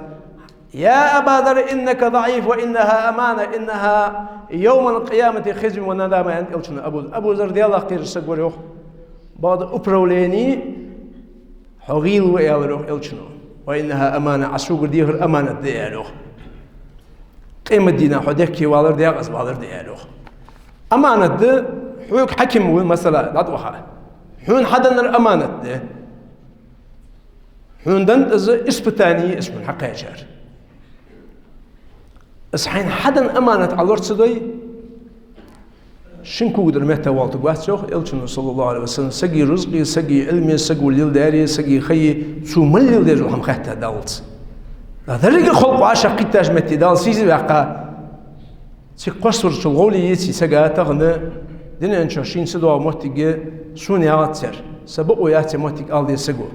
يا أبا ذر إنك ضعيف وإنها أمانة إنها يوم القيامة خزي وندامة, аьннад Элчано Абу, Абу Зарр Даьлах кхераш саг вар, йоах. Бакъда управлени хьо гӀийла ва, аьлар, йоах, Элчано. وإنها أمانة, Ӏа согара дехар аманат да, аьлар, йоах. Къематдийнахьа хьо дехке валар, декъаза валар да, аьлар, йоах. Аманат да, хьога хьаким ва, масала, дӀатӀаваха. Хьона хьаденнар аманат да. Хьона деннад из испытани, из хьона хьакхаьчар. Из хьайна хьаденна аманат Ӏа лора ца дой, шин когадар меттавоалийтаргвац, йоах Элчано, صلى الله عليه وسلم, сага рузкъеи, сага Ӏилмеи, саго леладаьри, сага хайи, цо мел леладеш дола хӀама хетта даллалца. Деррига халкъ вӀашагӀкхийттача метте Дала сийсаз ваьккха, цига кхоссаварчул гӀовле еце сага тахан дунен чу шийна ца доагӀа моттиг я, сона яхац ер, са бокъо яц ер моттиг ала деза саго.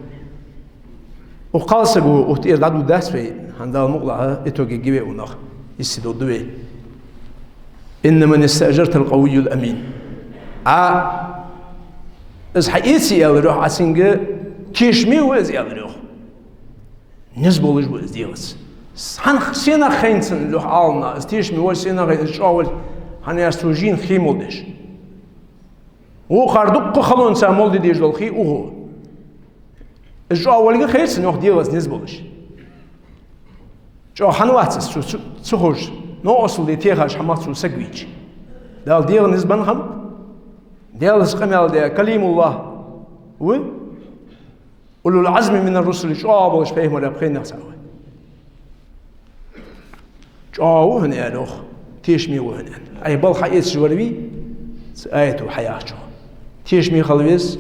Укх кхалсаго, укх тӀера дӀадувдац вай, хӀана, Дала мукъалахь, итоге гиве унах, йисте долаш да вай. إن من استأجرت القوي الأمين. Ӏа из хьаэце, аьлар, йоах, Ӏа цунга тешаме ва из, аьлар, йоах. Низ болаш ва из дегӀаца. Хьан сенах хайнад цунна, йоах Ӏаламнаха, из тешаме вале, сенах хайнад, из чӀоагӀа вале, хӀана аьлча цо жийна хий мел деш. Вокхар дуккха халонца мел де дезаш дола хий укхо. Из чӀоагӀа волга хайр цунна, йоах, дегӀаца низ болаш. ЧӀоагӀа хӀана вац из цо ца, ца ховш, новкъостал де техаш хӀамах цо саг вийча? Дала дегӀа низ бенна хиннаб. Даьлаца къамаьл даь Калимуллахь ва, أولو العزم من الرسل, чӀоагӀа болча пайхамарий пхенах цаӀ ва. ЧӀоагӀа ва хьона, аьлар, йоах, тешаме ва хьона, аьнна. Ӏа балха хьаэцаш вар вий, цу аято хьаяхачох. Тешаме хила веза,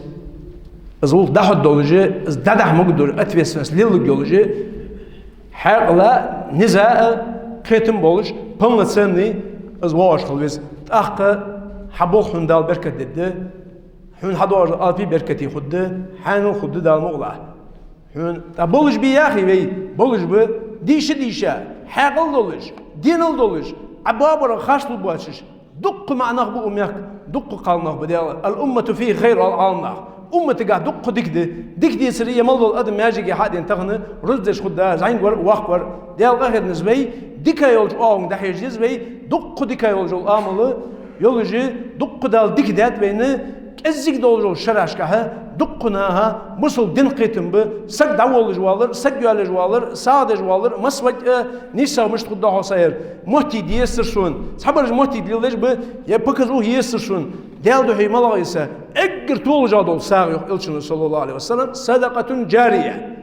из гӀулакх дӀахьоргдолаш, из дӀадахьа могаргдолаш, ответственность лелларгйолаш, хьаькъала, низа а, кхетам болаш, полноценный из воагӀаш хила веза. ТӀаккха хьа болх хьона Дала беркат дергда, хьона хьадоагӀаш дола алапи беркате хургда, хьаьнал хургда, Дала мукъалахь. Хьона, тӀа болаш ба яхий вай, болаш ба, дийша-дийша, хьаькъал долаш, денал долаш, Ӏа боабар харц лургбоацаш, дуккха маӀа нах ба укх мехка, дуккха кхалнах ба, Даьла. الأمة فيه خير, оал Ӏаламнаха. Умматагахь дуккха дика да. Дика децаре, е мел дола адам маьждиге хьадена тахан рузкъа деш хургда, зӀамига вар а, воккха вар а. Даьла къахетамца вай дика йолча оагӀонга дӀахьежа деза вай, дуккха дика йолаш йола амал йолаш, дуккха Дала дика даьд вайна, кӀеззига долаш йолча шерашкахьа дуккха наха бусалба дина кхетам ба, саг дӀаволлаш валар, саг йоалаеш валар, сагӀа деш валар, массаварг а нийсагӀа мишта хургда хьо саяр. Моттиг де езар сона, цхьабараш моттиг леладеш ба, е показуха езар сона. Даьла духьа малагӀа я из? Эггара толашагӀа дола сагӀа, йоах Элчано, صلى الله عليه وسلم, صدقة جارية.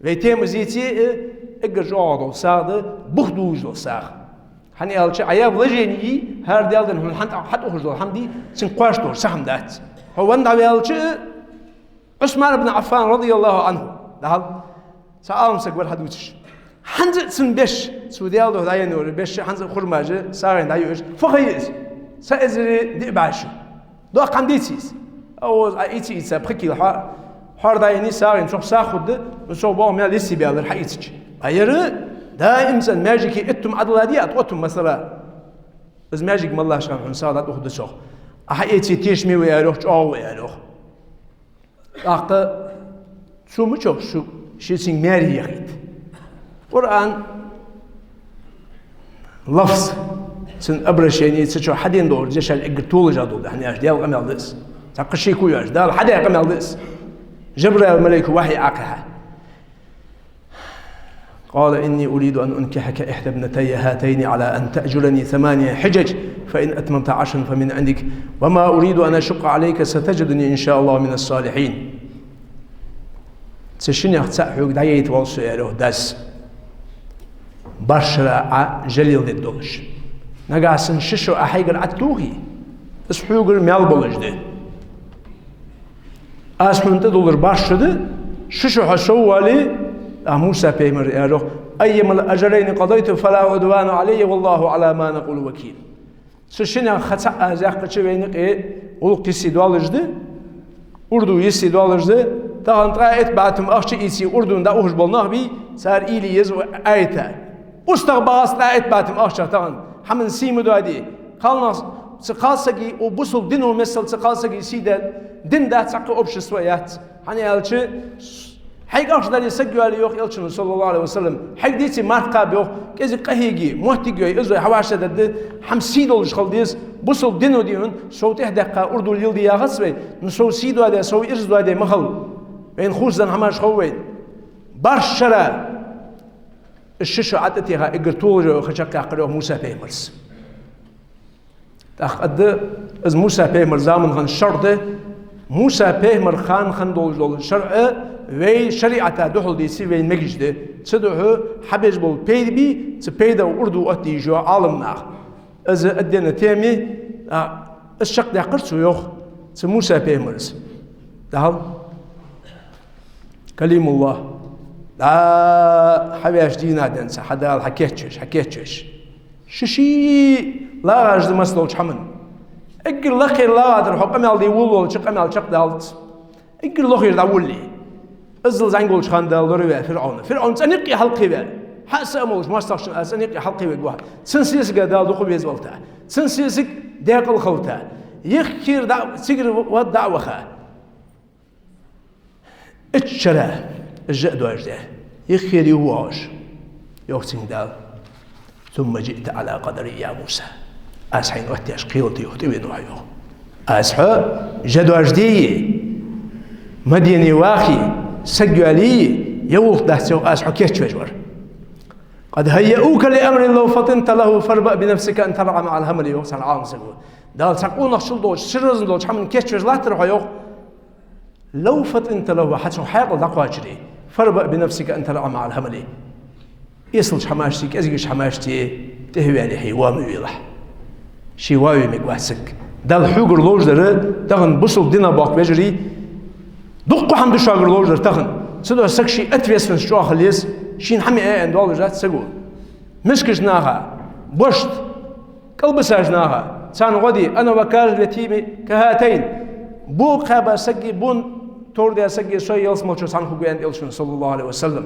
Вай тема зийце а, эггара чӀоагӀагӀа дола сагӀа да, бух дуллаш дола сагӀа. ХӀана аьлча, Ӏа яь вложени, хӀара Даьла дина хьона хьатӀа-, хьатӀаухаш дола хӀама дий, цунга кхоачаш дола цхьа хӀама дац. Хьо венна дӀаваьлча а, Ӏусман ибн Ӏаффан, رضي الله عنه, дӀахьал, цхьа Ӏаламсаг вар хьадувцаш. ХӀанз а цун беш, цо Даьла духьа дӀаенна йола беш, хӀанз а хурмаш, сагӀийна дӀайоалаш, фу ха я из? Цхьа эзари диъ бӀаь шу. Доккха хӀама деций из? Ӏа из, Ӏа ийца-ийца, пхи кила хьо-, хьор дӀаеннай, сагӀийна, цох сагӀа хургда, ну, цох боагӀа маьл йисте баьлар хьаийцача. Ӏа яр Даим цӀена маьждиге итт тума Ӏодилла дий, ткъо тума, масала. Из маьждиг мел латтача хана хьона сагӀа дӀатӀадувхаргда цох. Ахьа эце тешаме ва, аьлар йоах, чӀоагӀа ва, аьлар йоах. ТӀаккха цо мича шу, ше цунга маьре яхийта. Къуръан лафз, цун обращени, цу чу хьадена долаш дешал эггара толаш а дола, хӀана аьлча Даьла къамаьл да из. Цхьаккха шеко йоацаш, Дала хьадаь къамаьл да из. Жабраил малайко вахьи Ӏокхихьа. قال إني أريد أن أنكحك إحدى ابنتي هاتين على أن تأجرني ثماني حجج فإن أتممت عشرا فمن عندك وما أريد أن أشق عليك ستجدني إن شاء الله من الصالحين. Цу шиннех цаӀ хьога дӀаяйта воал со, аьлар йоах дас. БархӀ шера Ӏа жалел дергдолаш. Нагахьа санна ши шу Ӏа хьайгара ӀотӀатохе, из хьогара маьл болаш да. Аз хьона тӀадуллар бархӀ шу да, ши шу хьо соввале, а Муса пайхамара аьлар йоах: أيما الأجلين قضيت فلا عدوان علي والله على ما نقول وكيل. Цу шиннех ха цаӀ аз яьккхача, вайна юкъе гӀулакх йисте доаллаш да, урду йисте доаллаш да, тахан ткъаь итт бӀаь тума ахча ийце урдуна дӀаухаш бола нах бий, цар уйла е еза вай, аьнна. УстагӀа багӀац ткъаь итт бӀаь тума ахчах тахан, хӀаман сий ма доаде, кхалнах, цу кхалсага, укх бусалба дино миссел цу кхалсага сий даь дин дац, цхьаккха общество яц. ХӀана аьлча, хьайга ахча дале саг йоалае, йоах Элчано, صلى الله عليه وسلم, хьайга дийце марха кхаба, йоах, кӀезига къахьега, моттиг йой, из йой, хьавӀашагӀдаргда, хӀама сий долаш хила деза, бусалба дино дий хьона, сов тӀехьа даьккха урдув леладе яхац вай, но сов сий доаде, сов ираз доаде ма хила. Вайна хувцаденна хӀамаш хов вайна. БархӀ шера из ши шу ӀотӀатеха, эггара толаш а ха чакхъяьккхар йоах Муса пайхамара. ТӀаккха аргда, из Муса пайхамара заман хинна шарӀ да, Муса пайхамара хана хинна долаш дола шарӀ вай шариӀата духьал деце, вайна мегаш да. Цудухьа хьабеш бола пайда бий, цу пайдах урдув оттае йиш я Ӏаламнаха. Из отдельни тема я, а, из чакхдаьккхар цо, йоах, цу Муса пайхамара. ДӀахьал. Калимуллахь. ДӀа хьавеш дийнахьа денз, хьа Дала хьакийчвеш, хьакийчвеш. Ший-ший лагӀаш да массадолча хӀаман. Эггара лакхера лагӀа дар хьо къамаьл де волавелча, къамаьл чакхдалац. Эггара лохера дӀаволале. Иззал зӀамига волча хана Дала лораваьв ФирӀовна. ФирӀовн цӀена юкъе хьалкхеваь. Хьа а са а молаш моастагӀчун а цӀена юкъе хьалкхеваь ваха. Цун сесага Дала дукха везавалийта. Цун сесаг даькъала хилийта. Юххера дӀа, цигара вад дӀа а ваха. Итт шера из жа а доажадаь, юххера юхавоагӀаш, йоах цунга Дала: ثم جئت على قدري يا موسى. Аз хьайна оттаеш кхелате, йоах, тӀавена ва хьо, йоах. Аз хьо жа доажадайе, Мадьяне вахе, саг йоалае, е гӀулакх дац, йоах, аз хьо кийчвеш вар. قد هيئوك لأمر لو فطنت له فاربأ بنفسك أن ترعى مع الحمل, йоах цхьан Ӏаламсаго. Дала цхьа къонахчал долча, серьёзно долча хӀаман кийчвеш латтар хьо, йоах. لو فطنت له, хьо цу хьакъал дӀакхоачаре. فاربأ بنفسك أن ترعى مع الحمل. Эсалча хӀамашца, кӀезигача хӀамашца тӀехваьле хьо, воа ма велахь. Ше воаве мегаргвац саг. Далла хьогара ловш дар, тахан бусалба дина боккха вежарий, дукха хӀама да шугара ловш дар тахан. Цудухьа сага ший ответственность чӀоагӀа хила еза, шийна хӀама аьнна доаллаш дац саго. Мискача наха, бошта, кӀалбисача наха, царна гӀо де, أنا وكالة اليتيم كهاتين. Бо кхаьба сага, бо товрдаь сага со ялсмалчо цхьана хургва, аьннад Элчано, صلى الله عليه وسلم.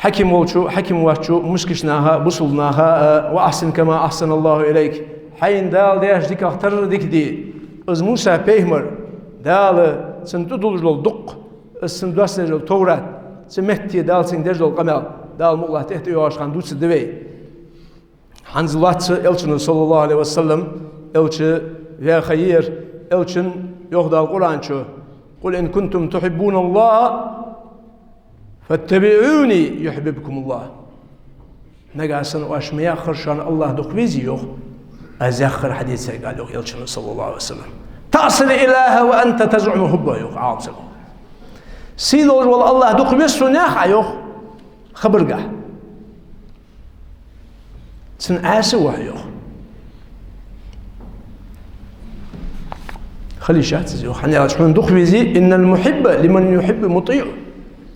Хьаким волчо, хьаким воацачо, мискача наха, бусалба наха, э, وأحسن كما أحسن الله إليك. Хьайна Дала даьча диках тарра дика де. Из Муса пайхамар, Дала цунна тӀадуллаш дола дукъ, из цунна доссадаь дола Товрат, цу метте Дала цунга деш дола къамаьл, Дала мукъалахь тӀехьа тӀайоагӀача хана дувцаргда вай. ХӀанз лоацца Элчано, صلى الله عليه وسلم, Элча ваь ха яр, Элчанна йоах Дала Къуръан чу: قل إن كنتم تحبون الله فاتبعوني يحببكم الله. Нагахьа санна оаш ма яххара шоана АллахӀ дукха везе, йоах, аз яххар хьадийцарга, йоах Элчано, صلى الله عليه وسلم. تعصي الإله وأنت تزعم حبه, йоах Ӏаламсаго. Сий долаш вола АллахӀ дукха веза сона яхаш, йоах, хабаргахьа. Цунна Ӏаьса ва хьо, йоах. Хила йиш яц из, йоах. ХӀана аьлча хьона дукха везе, إن المحب لمن يحب مطيع.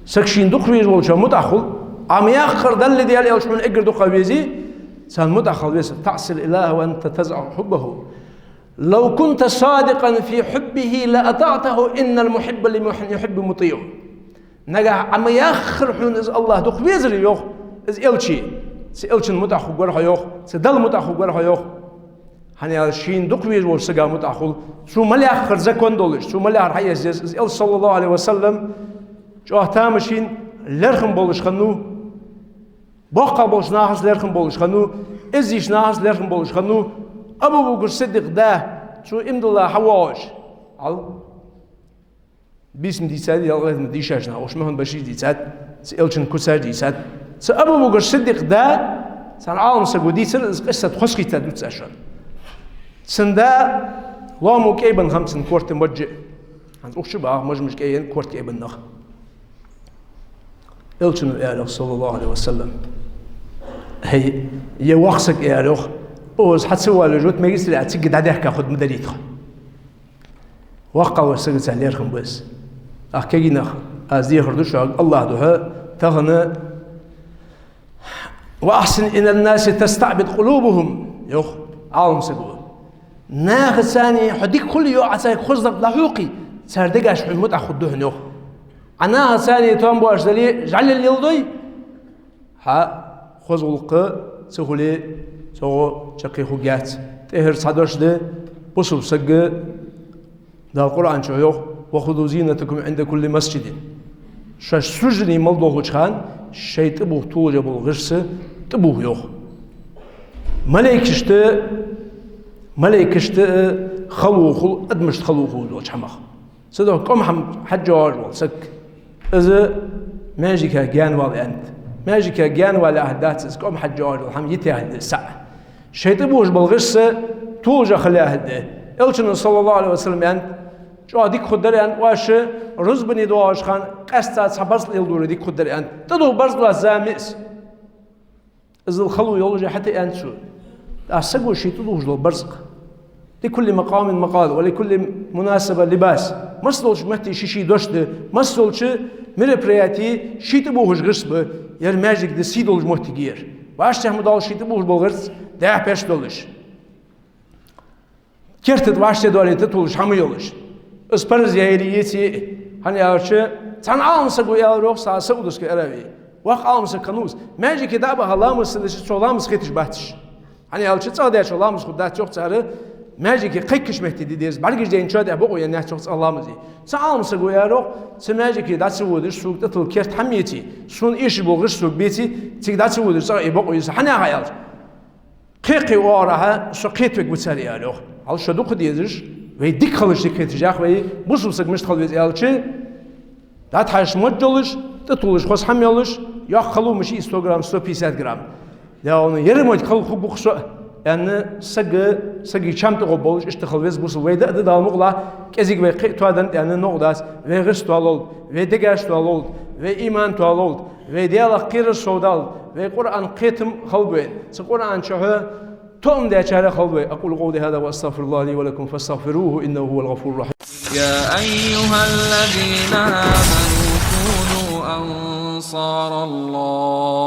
Саг шийна дукха везаш волчоа мутӀахь хул. Ӏа ма яххара, Далла, Даьла Элча хьона эггара дукха везе, царна мутӀахь хила веза. تعصي الإله وأنت تزعم حبه. لو كنت صادقا في حبه لأطعته إن المحب لمن يحب مطيع. Нагахь Ӏа ма яххара хьона из АллахӀ дукха везар, йоах, из элча. Цу элчанна мутӀахьа хургвар хьо, йоах, цу Далла мутӀахьа хургвар хьо, йоах. ХӀана аьлча шийна дукха везаш волча сага мутӀахьа хул. Цо мел яххар закон долаш, цо мел яхар хьаэца деза. Из элча, саллаллахӀу Ӏалайхи ва саллам, чӀоагӀа тамашийна, лерхӀам болаш хиннав. БоккхагӀа болча нахаца лерхӀам болаш хиннав, эздийча нахаца лерхӀам болаш хиннав. Абу Бакр Сиддикъа да, цо иман дилла хьавоагӀаш, Ӏал бийсам дийцад, ялкъа дийшача наха, уж ма хьона баши дийцад, цу элчан куцаш дийцад. Цу Абу Бакр Сиддикъа да, цхьан Ӏаламсаго дийцар, из къиссат хозахийта дувц аз шоана. Цун да лоамо кӀайбенна хиннаб цун корта мажжа. ХӀанз укх чу баха маж-маж кӀайенна, корта кӀайбенна нах. Элчано аьлар, йоах, саллаллахӀу Ӏалайхи ва саллам: «ХӀай, ер воккха саг, — аьлар, йоах, — оаха хьа ца воалаш, вот мегацаре цига дӀадаьхка хургда, ма дарий тхо». ВоккхагӀволча сагаца лерхӀам ба из. Ах, кагий нах, аз дехар ду шуга АллахӀа духьа тахан: «وأحسن إلى الناس تستعبد قلوبهم», йоах Ӏаламсаго. Нахаца хьо дика хуле, йоах, Ӏа царга хоза дакъа дӀахьокхе, цар дегаш хьона мутӀахьа хургда хьона, йоах. Ӏа нахаца тоам боацаш дале, жӀалил леладой, хьа хоза гӀулакх ца хуле, цо чаккхе хургьяц. ТӀеххьара цхьа дош да, бусалба саг, Дала Къуръан чу йоах: «وخذوا زينتكم عند كل مسجد». Шоаш суждане мел долхача хана шоай тӀабух толаш бола гӀирс тӀабух, йоах. Малейкашта, малейкашта хало хул, адамашта хало хул долча хӀамах. Цудухьа кӀома хӀама хьажжа оалаш вола саг, из маьждига гаьна вала аьннад. Маьждига гаьна вале ахьа дац из, кӀома хьажжа оалаш вола хӀама йита яхилга да из цаӀ. Шоай тӀабухаш бола гӀирс толаш хила яхилга да. Элчано, саллаллахӀу Ӏалайхи ва саллам, аьннад, чӀоагӀа дика хургдар, аьннад, оаш рузбане доагӀача хана къаьстта цхьа барзкъа леладора дика хургдар, аьннад. ТӀадух барзкъа доаца зама я из. Иззал хало йолаш я хӀаьта, аьннад цо. ТӀаккха саго ший тӀадувхаш дола барзкъа. «لكل مقام مقال ولكل مناسبة لباس». Масса долча метте ший-ший дош да, масса долча мероприяте ший тӀабухаш гӀирс ба, ер маьждиг да сий долаш моттиг я ер. ВӀаштӀехьа ма доалл ший тӀабухаш бола гӀирс дӀа-пеш долаш. Керта тӀа вӀаштӀехьа доалийта тулаш хӀама йолаш. Из параз я или еце, хӀана аьлча, цхьан Ӏаламсаго аьлар, йоах, са Саудовская Аравия. Воккха Ӏаламсаг хиннав из. Маьждиге дӀа а баха ламаз ца деш, цо ламаз хеташ бац уж. ХӀана аьлча, цӀагӀа даьчох ламаз хургдац, йоах, цар маьждиге кхайкача метте де деза. БӀаргаш дайна чу тӀа бокъо енна яц, йоах, цӀагӀа ламазе. Цу Ӏаламсаго аьлар, йоах, цу маьждиге дӀа ца водаш, сога тӀатилла керта хӀама еце, сона эшаш бола гӀирс сога беце, цига дӀа ца водаш цӀагӀа Ӏе бокъо я са. ХӀана аьлча, кхы-кхы оагӀорахьа со кхетавергва цар, аьлар, йоах. Хьал шо дукха дезаш, вай дика хилча дика хеташ, йоах, вай бусалба саг мишта хила веза аьлча, дӀатӀахьежача маж йолаш, тӀатулаш хоза хӀама йолаш, йоккха хало ма йий из, сто грамм, сто пятьдесят грамм. Даьла, ер мотт хала хургва-кх со, аьнна, саг, сага чам тӀагӀоргболаш, иштта хила веза бусалба. Вай да а, Дала мукъалахь, кӀезига вай кхы а тоаденна, аьнна, новкъа дац. Вай гӀирс тоалолда, вай дегаш тоалолда, вай иман тоалолда, вай Даьлах кхерар совдалда, вай Къуръан кхетам хилба вайна. Цу Къуръан чу тоам дечарех хилба вай. أقول قولي هذا وأستغفر الله لي ولكم فاستغفروه إنه هو الغفور الرحيم. يا أيها الذين آمنوا كونوا أنصار الله.